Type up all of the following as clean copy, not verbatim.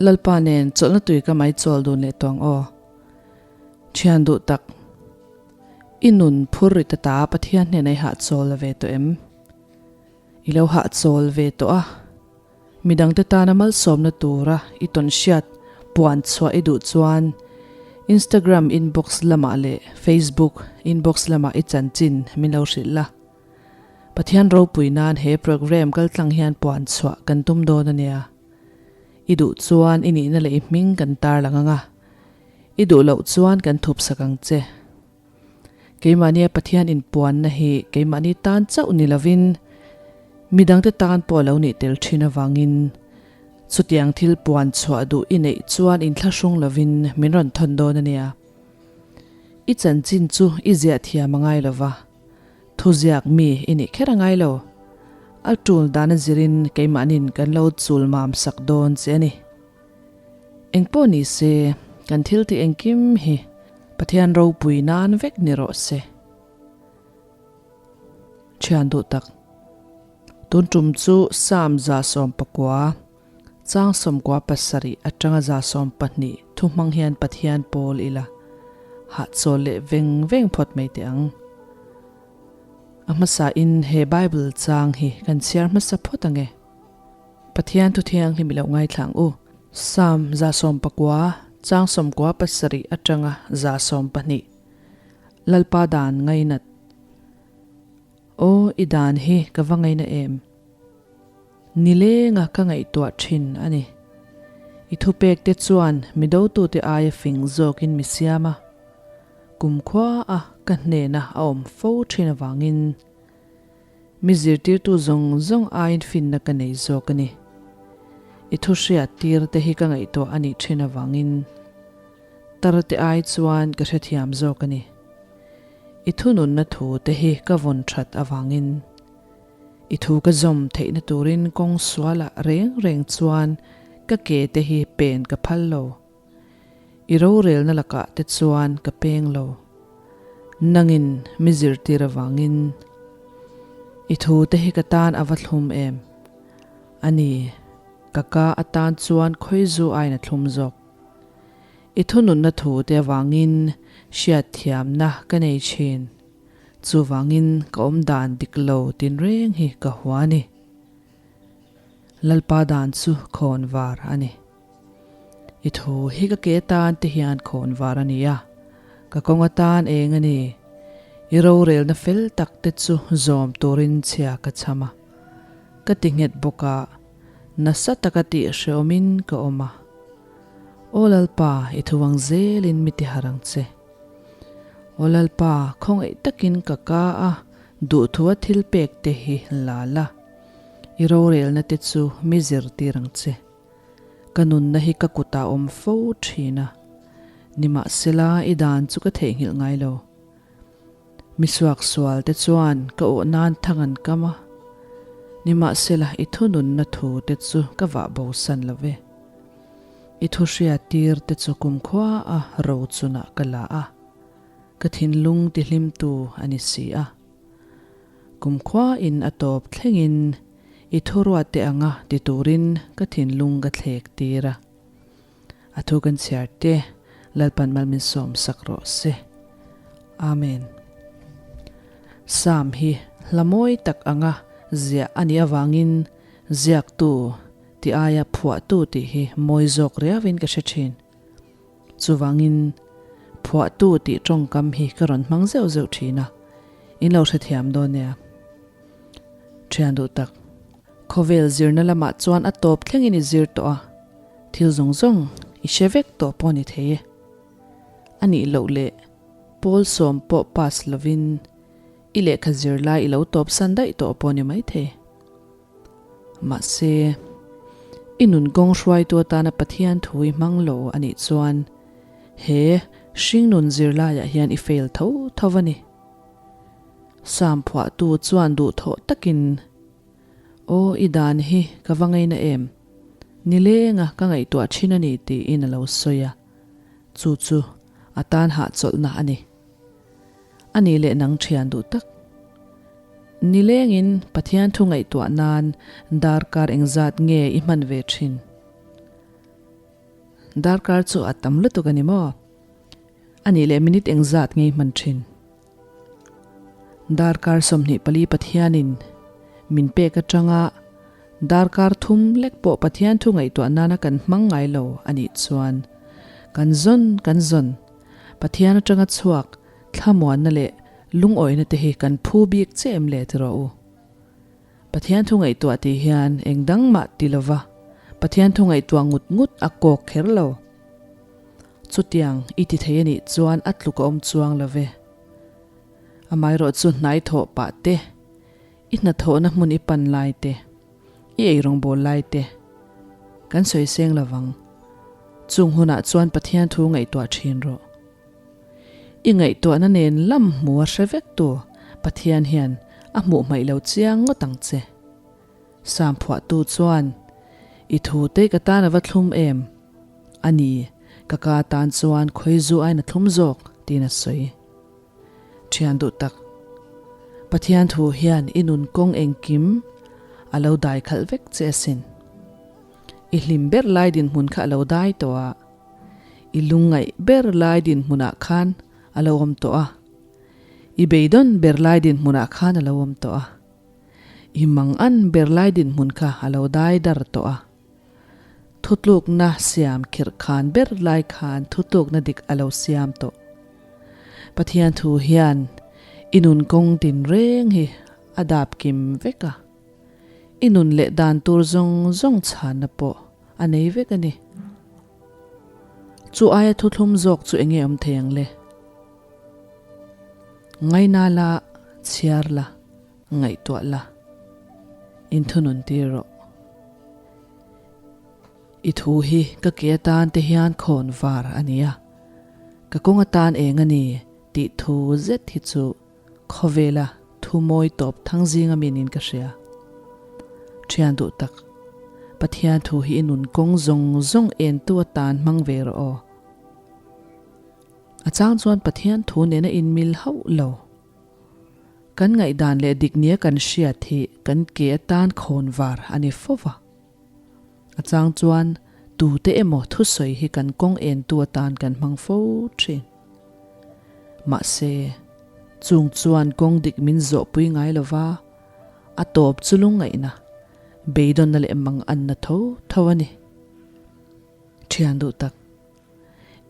Lalpa nen chawlhna tui ka mai chawl dun leh tawh ang aw. Thian duh tak, i nun phur ri ta ta Pathian hnena i hahchawl la ve tawh em? I lo hahchawl ve tawh a, midangte tana malsawmna tura i tawn hriat puan chhuah i duh chuan Instagram inbox lamah leh Facebook inbox lamah i chanchin min lo hrilh la. Pathian ropui nan he programme kaltlang hian puan chhuah kan tum dawn a nia. I duh chuan i nihna leh i hming kan tarlang ang a, i duh loh chuan kan thup sak ang che. Keimahnia Pathian inpuanna hi keimahni tan chauh ni lovin midangte tan pawh a lo nih tel thin avangin chutiang thil puan chhuah duh i neih chuan inthlahrung lovin min rawn thawn dawn a nia. I chanchin chu i ziah thiam a ngai lova. Thuziak mi i nih kher a ngai lo. A tul dan a zirin keimahnin kan lo chul mam sak dawn che a ni. Engpawh ni se, kan thil tih engkim hi Pathian ropui nan vek ni rawh se. Thian duh tak. Tun tum chu Psalm 119, chang 97 atanga 120 thu hmang hian Pathian pawl ila hahchawl leh veng veng phawt mai teh ang. A hmasa in he Bible chang hi kan chhiar hmasa phawt ang e. Pathian thu thianghlim i lo ngaithla ang u. Psalm 119, chang 97 atanga 120. Lalpa dan ngainat. Aw i dan hi ka va ngaina em? Nilenga ka ngaihtuah thin a ni. I thupek te chuan mi dotute aia fing zawkin mi siam a, kumkhua a ka hnena a awm fo thin avangin mi zirtirtu zawng zawng aiin finna ka nei zawk a ni. I thu hriat tir te hi ka ngaihtuah a nih thin avangin tar te ai chuan ka hrethiam zawk a ni. I thununna thu te hi ka vawn that avangin I thu ka zawm theihna turin kawng sualah reng reng chuan ka ke te hi pen ka phal lo. I rorelna lakah te chuan ka peng lo. Nangin mi zirtir avangin i thu te hi ka tan a va thlum em? A ni, ka ka atan chuan khawizu aiin a thlum zawk. I thununna thu te avangin hriatthiamna ka nei thin. Chuvangin ka awm dan dik lo tinreng hi ka hua a ni. Lalpa dan chu khawn var a ni. I thu hi ka ke tan te hian khawn var a ni a, ka kawng atan eng a ni. I rorelna fel tak te chu zawm turin chhia ka cham a, ka ti nghet bawk a, nasa taka tih hreawmin ka awm a. Aw Lalpa, i thu ang zelin mi ti harh ang che. Aw Lalpa, khawngaih takin ka ka a, duhthua thil pek te hi la la. I rorelna te chu mi zirtir ang che. Ka nunna hi ka kutah awm fo thin a, nimahsela i dan chu ka theihnghilh ngai lo. Mi suaksual te chuan ka awh nan thang an kam a, nimahsela i thununna thu te chu ka vah bosan lo ve. I thu hriattir te chu kumkhua a ro chunah ka la a, ka thinlung tihlimtu a ni si a. Kumkhua in a tawp thlengin i thuruat te anga ti turin ka thinlung ka thlek tir a. A thu kan chhiar te Lalpan mal min sawm sak rawh se. Amen. Psalm hi hla mawi tak anga ziah a nih avangin ziaktu Ti aia phuahtu tih hi mawi zawk riauin ka hre thin. Chuvangin, phuahtu tih tawngkam hi ka rawn hmang zeuh zeuh thin a, in lo hrethiam dawn nia. Thian duh tak, khawvel zirna lamah chuan a tawp thlengin i zir tawh a, thil zawng zawng i hre vek tawh pawh ni thei e. A nih loh leh pawl sawm pawh pass lovin i lehkha zir lai i lo tawp san daih tawh pawh ni maithei. Mahse, i nun kawng hruaitu atana Pathian thu i hmang lo a nih chuan he hringnun zirlaiah hian i fail tho tho a ni. Psalm phuahtu chuan duhthawh takin, Aw, i dan hi ka va ngaina em? Nilenga ka ngaihtuah thin a ni tiin a lo sawi a. Chu chu a tan hahchawlhna a ni. A nih leh nang thian duh tak. Nilengin Pathian thu ngaihtuah nan darkar engzat nge i hman ve thin? Darkar chu a tam lutuk a ni maw? A nih leh minute engzat ngei hman thin? Darkar 24 Pathianin min pek atanga darkar thum lek pawh Pathian thu ngaihtuah nana kan hmang ngai lo a nih chuan kan zawn kan zawn Pathian atanga chhuak thlamuanna leh lungawina te hi kan phu bik che em le ti rawh u. Pathian thu ngaihtuah tih hian eng dang mah ti lova Pathian thu ngaihtuah ngut ngut a kawk kher lo. Chutiang i ti thei a nih chuan a tluk a awm chuang lo ve. Amaherawh chu hnai thawh pah te, i hnathawhna hmun i pan lai te, i eirawngbawl lai te kan sawi seng lo vang. Chung hunah chuan Pathian thu ngaihtuah thin rawh. I ngaihtuahna nen lam hmu a hre vek tu Pathian hian a hmuh hmaih lo chiang ngawt ang che. Sam phuahtu chuan, I thu te ka tan a va thlum em? A ni, ka ka tan chuan khawi zu aiin a thlum zawk, tiin a sawi. Thian duh tak, Pathian thu hian i nun kawng engkim a lo dai khalh vek che asin. I hlim ber lai dinhmun kha a lo dai tawh a, i lungngaih ber lai dinhmunah khan a lo awm tawh a, i beidawn ber lai dinhmunah khan a lo awm tawh a, i mangan ber lai dinhmun kha a lo dai dar tawh a. Thutlukna siam khirh khan ber lai khan thutlukna dik a lo siam tawh. Pathian thu hian i nun kawng tinreng hi a dap kim vek a, i nun leh dan tur zawng zawng chhanna pawh a nei vek a ni. Chu aia thuthlum zawk chu enge awm thei ang le? Ngaina la, chhiar la. Ngaihtuah la, inthunun tir rawh. I thu hi ka ke atan te hian khawn var a ni a, ka kawng atan eng a ni tih thu zet hi chu khawvela thu mawi tawp thang zinga min in ka hria. Thian duh tak, Pathian thu hi i nun kawng zawng zawng entu atan hmang ve rawh aw. A chang chuan Pathian thu nena inmil hauh lo. Kan ngaihdan leh dik nia kan hriat hi kan ke atan khawn var a ni fo va. A chang chuan tute emaw thusawi hi kan kawng entu atan kan hmang fo thin. Mahse, chung chuan kawng dik min zawhpui ngai lo va, a tawp chu lungngaihna, beidawnna leh manganna tho tho a ni. Thian duh tak.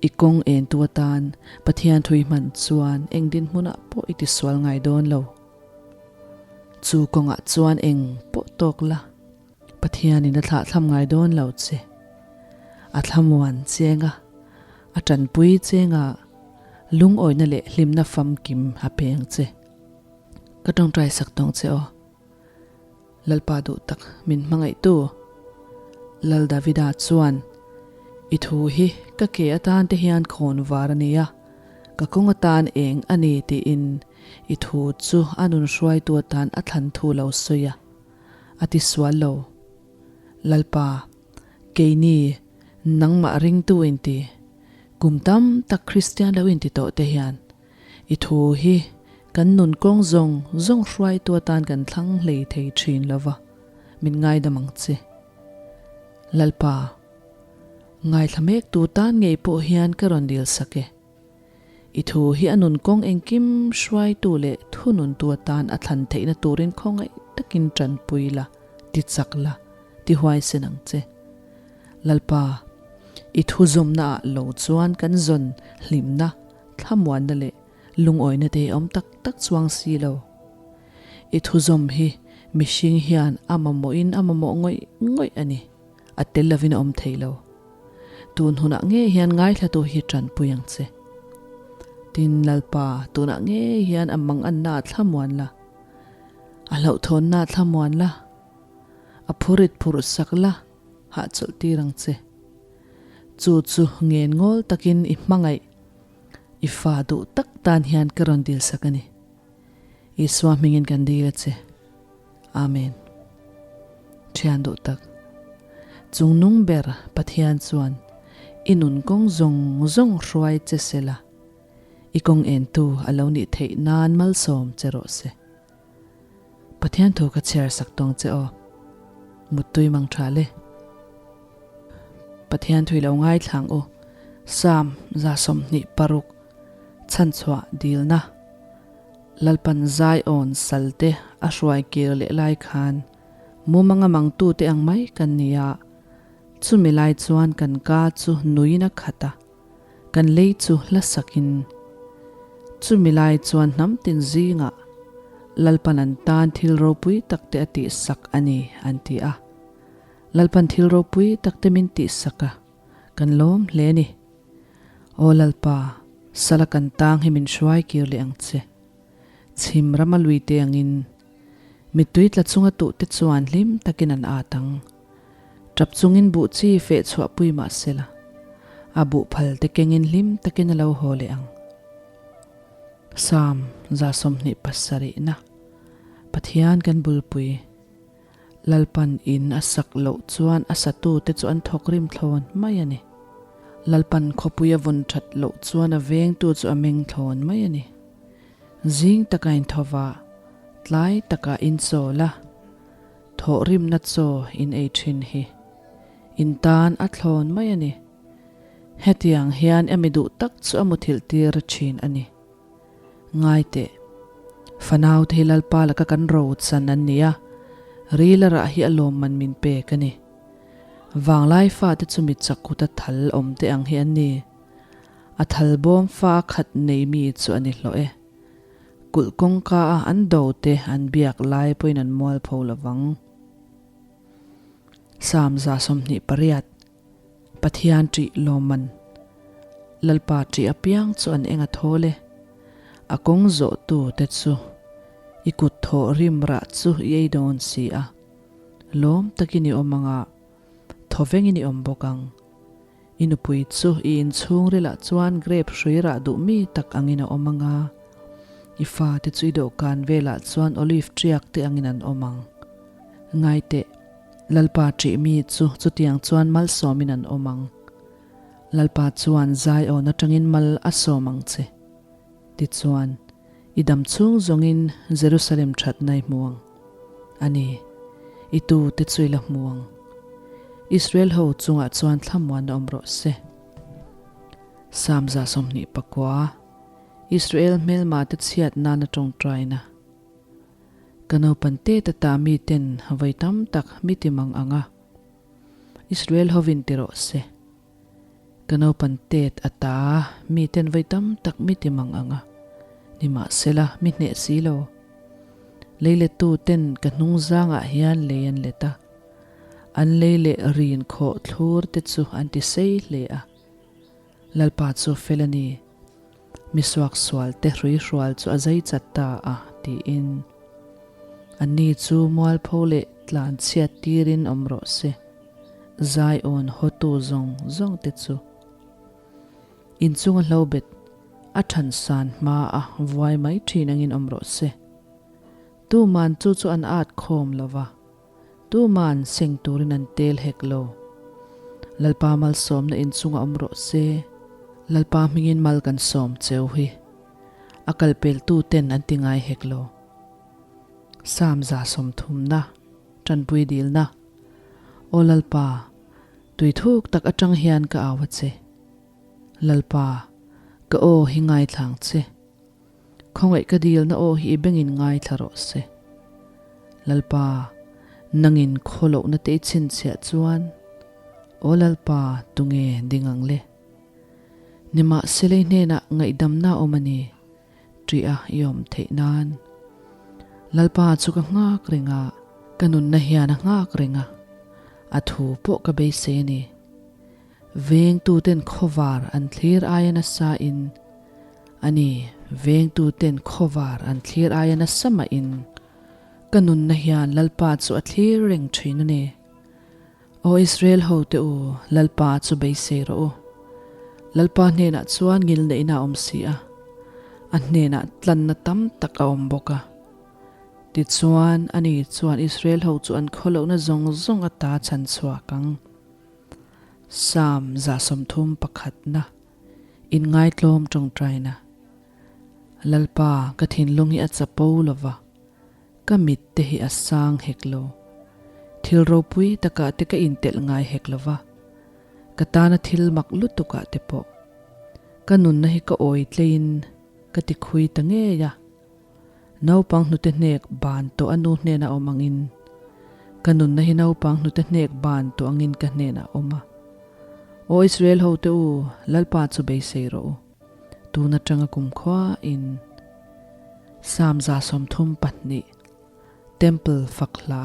I kawng entu atan Pathian thui hman chuan eng dinhmunah pawh i tisual ngai dawn lo. Chu kawngah chuan eng pawh tawk la, Pathianin a thlahthlam ngai dawn lo che. A thlamuan chenga, a tanpui chenga lungawina leh hlimna famkim a peng che. Ka tawngtai sak tawng che aw. Lalpa duh tak min hmangaihtu Lal Davida chuan, I thu hi ka ke atan te hian khawn var a ni a, ka kawng atan eng a ni tiin i thu chu a nun hruaitu atan a thlan thu lo sawi a, a ti sual lo. Lalpa, keini nangmah ringtu inti, kum tam tak Kristian lo inti tawh te hian I thu hi kan nun kawng zawng zawng hruaitu atan kan thlang hlei thei thin lo va, min ngaidam ang che. Lalpa, ngaithla mek tu tan ngei pawh hian ka rawn dil sak e. I thu hi a nun kawng engkim hruaitu leh thununtu atan a thlan theihna turin khawngaih takin tanpui la, ti chak la, ti huaisen ang che. Lalpa, i thu zawmnaah lo chuan kan zawn hlimna, Thlamuanna leh lungawina te awm tak tak chuang si lo. I thuzawm hi mihring hian a mamawhin a mamawh ngawih ngawih a ni. A tel lovin a awm thei lo. Tun hunah ngei hian ngaithlatu hi tanpui ang che. Tin, Lalpa, tunah ngei hian a manganna ah thlamuan la, a hlauhthawnna ah thlamuan la, a phurit phurh sak la, hahchawlh tir ang che. Chu chu ngen ngawl takin i hmangaih, i fa duh tak tan hian ka rawn dil sak a ni. Isua hmingin kan dil a che. Amen. Thian duh tak, chung nung ber Pathian chuan i nun kawng zawng zawng hruai che se la, i kawng entu a lo nih theih nan malsawm che rawh se. Pathian thu ka chhiar sak tawng che aw. Muttui mang tha le. Pathian thui lo ngaithlang u. Psalm 26 Chhanchhuah dilna Lalpan Zion salte a hruai kir leh lai khan mumanga mangtute ang mai kan ni a, chumi lai chuan kan ka chu nuin a khat a, kan lei chu hla sakin. Chumi lai chuan hnam tin zingah Lalpan an tan thil ropui takte a tihsak a ni, an ti a. Lalpan thil ropui takte min tihsak a, kan lawm hle a ni. Aw Lalpa, sala kan tang hi min hruai kir leh ang che. Chhim rama lui te angin, mittui tla chunga tuhte chuan hlim takin an at ang. Tap chungin buh chi feh chhuah pui mah sela, a buh phal te kengin hlim takin a lo haw leh ang. Psalm 27 na, Pathian kan bulpui. Lalpan in a sak loh chuan a satute chu an thawk rim thlawn mai a ni. Lalpan khawpui a vawn that loh chuan a vengtu chu a meng thlawn mai a ni. Zing taka inthawva, tlai taka inchawl a, thawhrimna chaw in ei thin hi in tan a thlawn mai a ni. Hetiang hian a mi duh tak chu a muthilh tir thin a ni. Ngai teh. Fanau te hi Lalpa laka kan ro chan an ni a, ril a rah hi a lawmman min pek a ni. Vanglai fate chu mi chak kut a thal awm te ang hi an ni. A thal bawm fa a khat nei mi chu a ni hlawh e. Kulh kawngka a an do te an biak lai pawhin an mualpho lovang. Psalm 28. Pathian ṭih lawmman Lalpa ṭih apiang chu an eng a thawl e. A kawng zawhtu te chu i kut thawh rim rah chu i ei dawn si a. Lawm takin i awm ang a, thawvengin i awm bawk ang. I nupui chu i inchhungrilah chuan grape hrui rah duh mi tak angin a awm ang a, i fate chu i dawhkan velah chuan olive ṭiak te angin an awm ang. Ngaiteh. Lalpa ṭih mi chu chutiang chuan malsawmin an awm ang. Lalpa chuan Zion aṭangin mal a sawm ang che. Tichuan, i dam chhung zawngin Jerusalem ṭhatna i hmu ang. A ni, i tute chu i la hmu ang. Israel ho chungah chuan thlamuan a awm rawh se. Psalm 29, Israel hmelmate chhiat nana ṭawngṭaina. Ka naupan tet ata miten vawi tam tak mi ti mang ang a, Israel hovin ti rawh se. Ka naupan tet ata miten vawi tam tak mi ti mang ang a, nimahsela mi hneh si lo. Leilettu ten ka hnung zangah hian lei an let a, an lei leh rin khawh thlur te chu an ti sei hle a. Lalpa chu fel a ni. Mi suaksual te hruihrual chu a zai chat ta a, tiin. Anni chu mualpho leh tlan chhiat tirin awm rawh se. Zion hawtu zawng zawng te chu inchunga hlobet a than san hma a vuai mai thin angin awm rawh se. Tuman chu chu an at khawm lo va. Tuman seng turin an tel hek lo. Lalpa malsawmna inchunga awm rawh se. Lalpa hmingin mal kan sawm cheu hi. A kalpeltu ten an ti ngai hek lo. Psalm 30 na, Tanpui dilna. Aw Lalpa, tui thuk tak atang hian ka au a che. Lalpa, ka aw hi ngaithlang che. Khawngaih ka dilna aw hi i bengin ngaithla rawh se. Lalpa, nangin khawlohna te i chhinchhiah chuan, Aw Lalpa, tunge ding ang le? Nimahsela i hnenah ngaihdamna a awm a ni, ṭiha i awm theih nan. Lalpa chu ka nghak reng a, ka nunna hian a nghak reng a, a thu pawh ka beisei a ni. Vengtuten khawvar an thlir aia nasa in, A ni, vengtuten khawvar an thlir aia nasa mahin ka nunna hian Lalpa chu a thlir reng thin a ni. Aw Israel hote u, Lalpa chu beisei rawh u. Lalpa hnenah chuan ngilneihna a awm si a, a hnenah tlanna tam tak a awm bawk a. Tichuan, ani chuan Israel ho chu an khawlohna zawng zawng ata chhan chhuak ang. Psalm 31. Inngaitlawm tawngtaina. Lalpa, ka thinlung hi a chapo lo va, ka mit te hi a sang hek lo. Thil ropui takah te ka intelh ngai hek lo va. Ka tana thil mak lutuk ah te pawh ka nunna hi ka awi tleiin ka ti khui ta ngei a. Naupang hnute hnek ban tawh a nu hnenah awm angin ka nunna hi naupang hnute hnek ban tawh angin ka hnenah awm a. Aw Israel hote u, Lalpa chu beisei rawh u. Tun atanga kumkhua in Psalm 32 Temple fak hla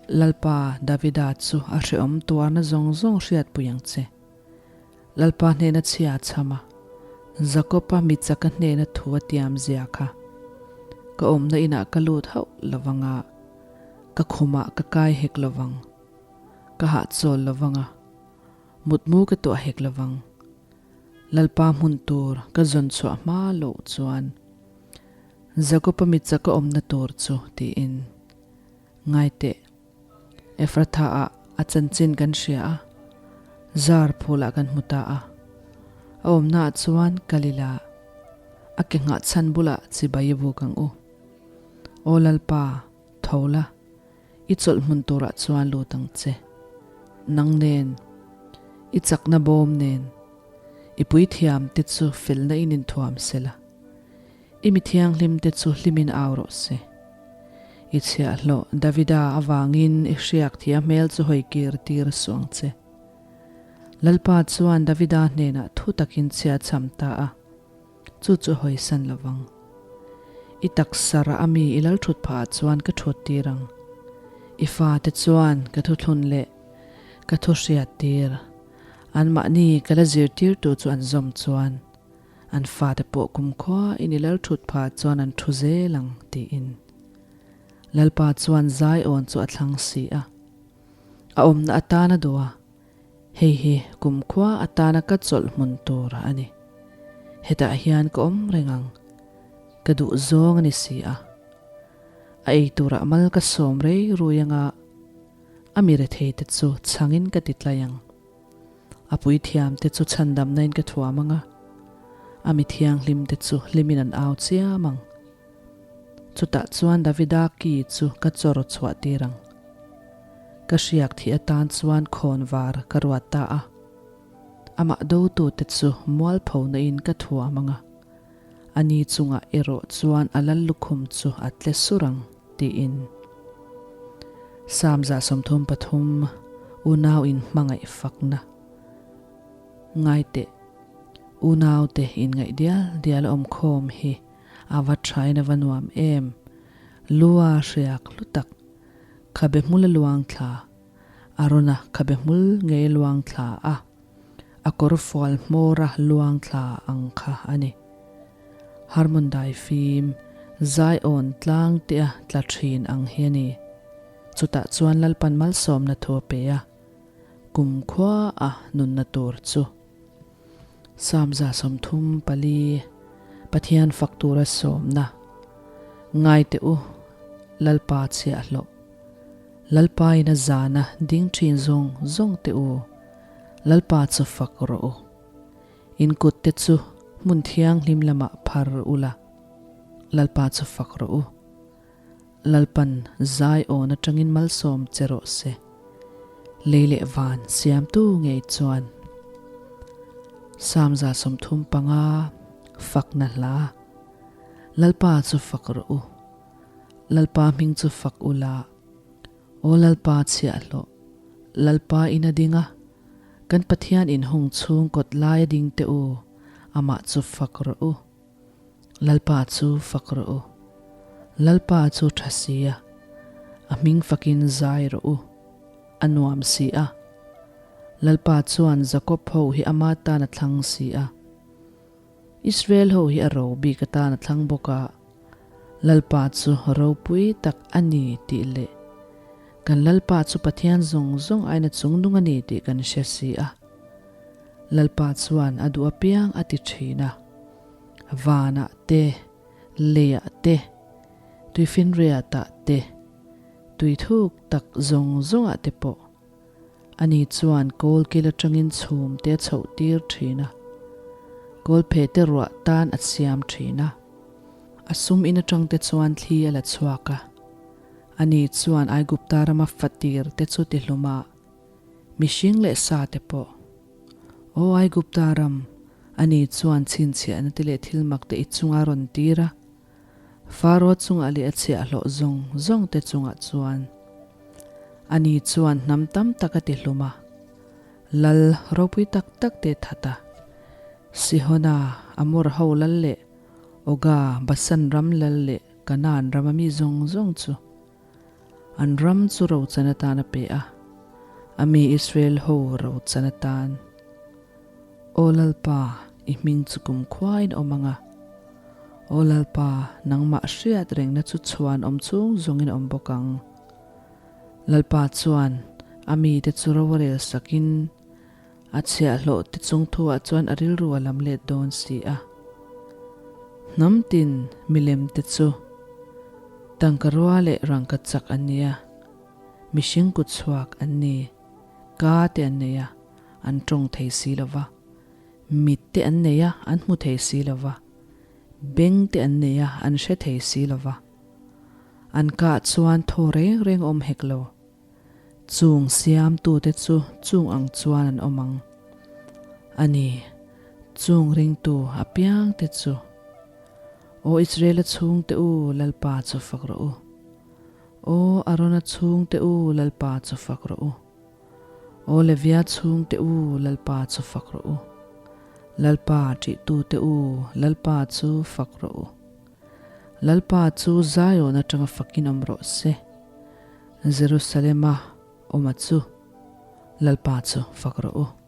Lalpa Davida chu a hrehawm tuarna zawng zawng hriatpui ang che. Lalpa hnena chhia a chham a, Jakob-a mi chaka hnena thu a tiam zia kha. Ka awmna inah ka lut hauh lovang a, ka khumah ka kai hek lovang. Ka hahchawl lovang a, mutmu ka tuah hek lovang. Lalpa hmun tur ka zawn chhuah hma loh chuan Jakob-a mi chaka awmna tur chu tiin ngai teh. Ephrathah-ah a chanchin kan hria a, zar phulah kan hmu ta a. A awmnaah chuan Kalila a ke nghah chhan bulah chibai i buk ang u. Aw Lalpa, tho la, i chawlh hmun turah chuan lut ang che. Nang nen, i chakna bawm nen, i puithiam te chu felna in inthuam sela. I mi thianghlim te chu hlimin au rawh se. I chhiahhlawh Davida avangin i hriak thih a hmel chu hawi kir tir suh ang che. Lalpa chuan Davida hnenah thu takin chhia cham ta a, chu chu hawisan lo vang. I taksa rah a mi i lal thut phah ah chuan ka thut tir ang. I fate chuan ka thuthlun leh ka thu hriat tir, anmahni ka la zirtirtu chu an zawm chuan An fate pawh kumkhua in i lal thut phah chuan an thu zel ang, tiin. Lalpa chuan Zion chu a thlang si a. A awmna atana duh a, hei hi kumkhua atana ka chawlh hmun tur a ni. Hetah hian ka awm reng ang, ka duh zawng a ni si a. A ei turah mal ka sawm rei rui anga a mi retheite chu chhangin ka ti tlai ang. A puithiamte chu chhandamna in ka thuam ang a, a mi thianghlimte chu hlimin an au chiam ang. Chutah chuan Davida ki chu ka chawr chhuah tir ang. Ka hriak thih atan chuan khawnvar ka ruat ta a, amah dotute chu mualphona in ka thuam ang a, ani chungah erawh chuan a lal lukhum chu a tle sur ang, tiin. Psalm 33 Unau in hmangaih fakna Ngai teh, unaute inngaih dial dial a awm khawm hi a va thain a va nuam em, lua hriak hlu tak, khabe hmul a luang thla, Arona khabe hmul ngei a luang thla a. A kawr fual hmawra luang thla ang kha a ni. Harmon dai fim, Zion tlang tia tla thin ang hi a ni. Chutah chuan Lalpan malsawmna thu a pe a, kumkhua a nunna tur chu. Psalm 34, Pathian fak tura sawmna, Ngai teh u, Lalpa chhiahhlawh. Lalpa in a zana ding thin zawng zawng teh u, Lalpa chu fak rawh u. In kut te chu hmun thianghlim lamah phar u la, Lalpa chu fak rawh u. Lalpan zai awn atangin malsawm che rawh se. Lei leh van siamtu ngei chuan. Psalm 35, Fakna hla, Lalpa chu fak rawh u. Lalpa hming chu fak u la, Aw Lalpa chhiahhlawh, Lalpa in a ding a, kan Pathian in hung chhung kawt lai a ding teh u, amah chu fak rawh u. Lalpa chu fak rawh u. Lalpa chu tha si a, a hming fakin zai rawh u, a nuam si a. Lalpa chuan Jakob ho hi ama tan a thlang si a. Israel ho hi a ro bik atan a thlang bawk a, Lalpa chu ropui tak a ni tih leh kan Lalpa chu Pathian zawng zawng aiin a chungnung a ni tih kan hre si a. Lalpa chuan a duh apiang a ti thin a, vanah te, leiah te, tuifinriatah te, tuithuk tak zawng zawngah te pawh Ani chuan kawlkil atangin chhum te a chhoh tir thin a, kawlphe te ruah tan a siam thin a. A sum in atang te chuan thli a la chhuak a. Ani chuan Aigupta rama fatir te chu ti hlum a, Mihring leh sa te pawh. Aw Aigupta ram, ani chuan chhinchhiahna te leh thil mak te i chunga rawn tir a, Faro chungah leh a chhiahhlawh zawng zawng te chungah chuan. Ani chuan hnam tam tak a ti hlum a, lal ropui tak tak te that a. Sihona, Amor ho lal leh Oga, Basan ram lal leh Kanaan rama mi zawng zawng chu an ram chu rochan atan a pe a, a mi Israel ho rochan atan. Aw Lalpa, i hming chu kumkhuain awm ang a. Aw Lalpa, nangmah hriat rengna chu chhuan awm chung zawngin awm bawk ang. Lalpa chuan a mite chu ro a rel sakin, A chhiahhlawh te chung thuah chuan a rilru a lam let dawn si a. Hnam tin milem te chu tangka rua leh rangka chak an ni a, mihring kut chhuak an ni, ka te an nei a, an tawng thei si lo va, mit te an nei a, an hmu thei si lo va, beng te an nei a, an hre thei si lo va. An kah chuan thaw reng reng awm hek lo. Chung siamtute chu chung ang chuan an awm ang. A ni, chung ringtu apiangte chu. Aw Israela chhungte u, Lalpa chu fak rawh u. Aw Arona chhungte u, Lalpa chu fak rawh u. Aw Levia chhungte u, Lalpa chu fak rawh u. Lalpa ṭihtute u, Lalpa chu fak rawh u. Lalpa chu Zion aṭanga fakin awm rawh se. Jerusalema awma chu Lalpa chu fak rawh u.